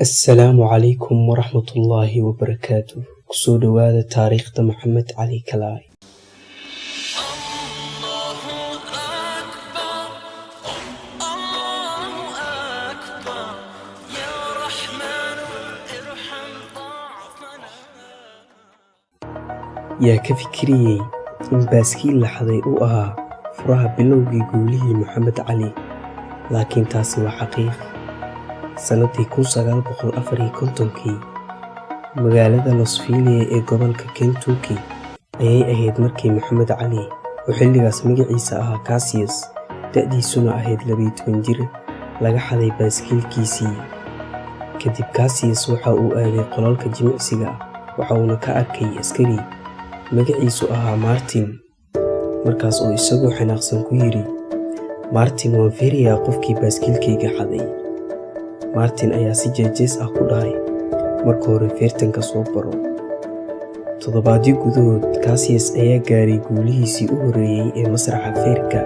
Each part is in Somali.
Assalaamu calaykum waraxmatullaahi wabarakaatuh. Kusoo dhowaada taariikhda Maxamed Cali Kalaay. الله أكبر، الله أكبر، يا رحمن ارحم ضعفنا. Yaa ka fikiriyey in baaskiil la xaday uu ahaa furaha bilowgii guulihii Maxamed Cali? Laakiin taasi waa xaqiiq. Sannadii 1954kii, magaalada Louisville ee gobolka Kentucky ayay ahayd markii Maxamed Cali, oo xilligaas magaciisa ahaa Cassius, da'diisuna ahayd 12 jir, laga xaday baaskiilkiisii. Kadib Cassius waxa uu aaday qolalka jimicsiga, waxa uuna ka arkay askari magaciisu ahaa Martin, markaas oo isagoo xanaaqsan ku yidhi, "Martin, waan fiirayaa qofkii baaskiilkayga xaday." Martin ayaa si jees-jees ah ku dhahay, "Marka hore feertanka soo baro." Toddobaadyo gudahood, Cassius ayaa gaaray guulihiisii u horreeyay ee masraxa feerka,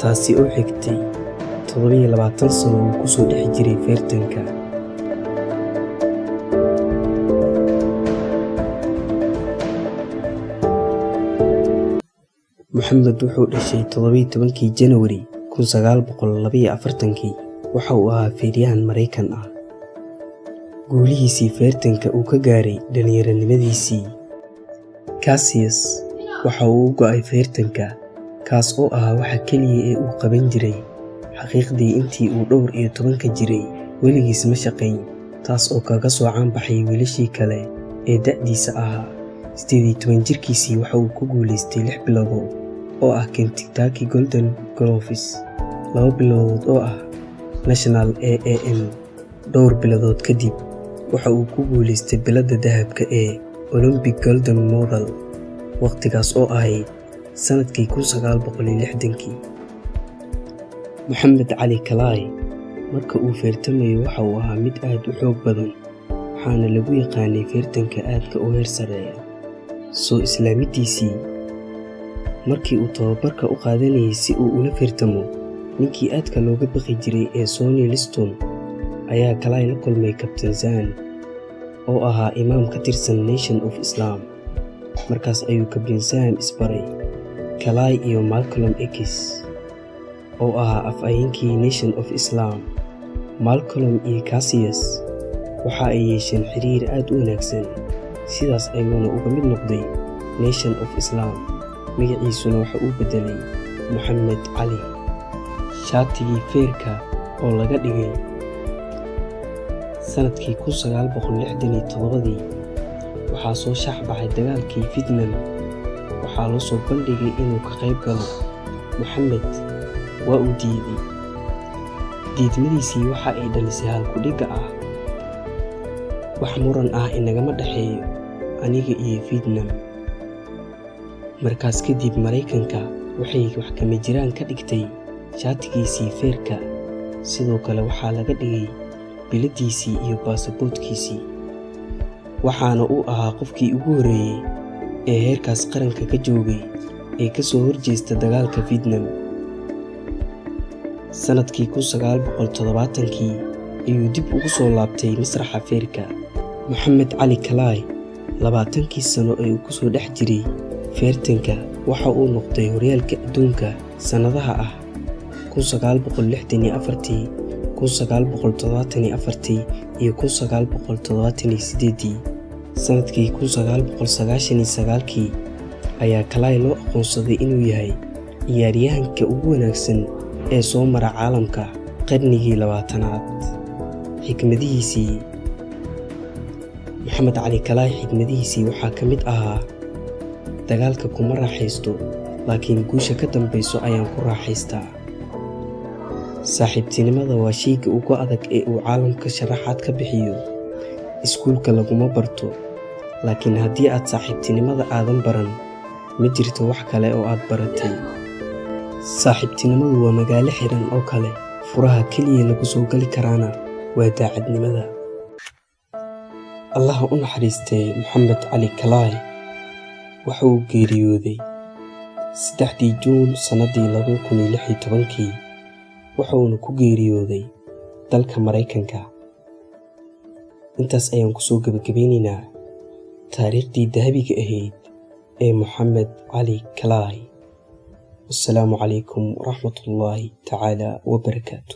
taasi oo xigtay 27 sano uu kusoo dhex jiray feertanka. Maxamed wuxuu dhashay 17kii Janawari 1942kii. Waxa uu ahaa feeryahan Maraykan ah. Guulihiisii feertanka uu ka gaaray dhallinyaronimadiisii, Cassius waxa uu u go'ay feertanka, kaas oo ahaa waxa keliya ee uu qaban jiray. Xaqiiqdii, intii uu dhowr iyo tobanka jiray weligiis ma shaqayn, taas oo kaga soo caan baxay wiilashii kale ee da'diisa ahaa. 18 jirkiisii waxa uu ku guulaystay 6 biladood oo ah Kentucky Golden Gloves, 2 biladood oo ah National AAM. Dhowr biladood kadib waxa uu ku guulaystay biladda dahabka ee Olympic Golden Medal, waqtigaas oo ahayd sannadkii 1960kii. Maxamed Cali Kalaay marka uu feertamayo waxa uu ahaa mid aad u xoog badan, waxaana lagu yaqaanay feertanka aadka u heer sarreeya. Soo islaamidiisii, markii uu tababarka u qaadanayay si uu ula feertamo ninkii aadka looga baqi jiray ee Sonny Liston, ayaa Kalaay la kulmay Kabtan Zan oo ahaa imaam ka tirsan Nation of Islam. Markaas ayuu Kabtan Zan isbaray Kalaay iyo Malcolm X oo ahaa afhayeenkii Nation of Islam. Malcolm iyo Cassius waxa ay yeesheen xiriir aad u wanaagsan, sidaas ayuuna uga mid noqday Nation of Islam, magaciisuna waxa uu beddelay Maxamed Cali. Shaatigii feerka oo laga dhigay. Sannadkii 1967dii waxaa soo shaac baxay dagaalkii Vietnam. Waxaa loo soo bandhigay inuu ka qayb galo. Maxamed waa uu diiday. Diidmadiisii waxa ay dhalisay halku-dhigga ah, "Wax muran ah inagama dhexeeyo aniga iyo Vietnam." Markaas kadib Maraykanka waxay wax kama jiraan ka dhigtay shaatigiisii feerka, sidoo kale waxaa laga dhigay biladiisii iyo baasaboorkiisii, waxaana uu ahaa qofkii ugu horreeyay ee heerkaas qaranka ka joogay ee ka soo horjeesta dagaalka Vietnam. Sannadkii 1970kii ayuu dib ugu soo laabtay masraxa feerka. Maxamed Cali Kalaay 20kii sano ee uu kusoo dhex jiray feertanka waxa uu noqday horyaalka adduunka sannadaha ah 1964tii, 1974tii iyo 1978dii. Sannadkii 1999kii ayaa Kalaay loo aqoonsaday inuu yahay ciyaaryahanka ugu wanaagsan ee soo mara caalamka qarnigii 20aad. Xikmadihiisii, Maxamed Cali Kalaay xikmadihiisii waxaa ka mid ahaa, "Dagaalka kuma raaxaysto, laakiin guusha ka dambayso ayaan ku raaxaystaa." Saaxiibtinimada waa shayga ugu adag ee uu caalamka sharaxaad ka bixiyo. Iskuulka laguma barto, laakiin haddii aad saaxiibtinimada aadan baran, ma jirto wax kale oo aad baratay. Saaxiibtinimadu waa magaalo xiran oo kale, furaha keliya lagu soo gali karaana waa daacadnimada. Allaha u naxariistee, Maxamed Cali Kalaay waxa uu geeriyooday 3dii Juun sannadii 2016kii, waxa uuna ku geeriyooday dalka Maraykanka. Intaas ayaan kusoo gebagabeynaynaa taariikhdii dahabiga ahayd ee Moxamed Cali Clay. Wassalaamu calaykum waraxmatullaahi tacaala wabarakaatu.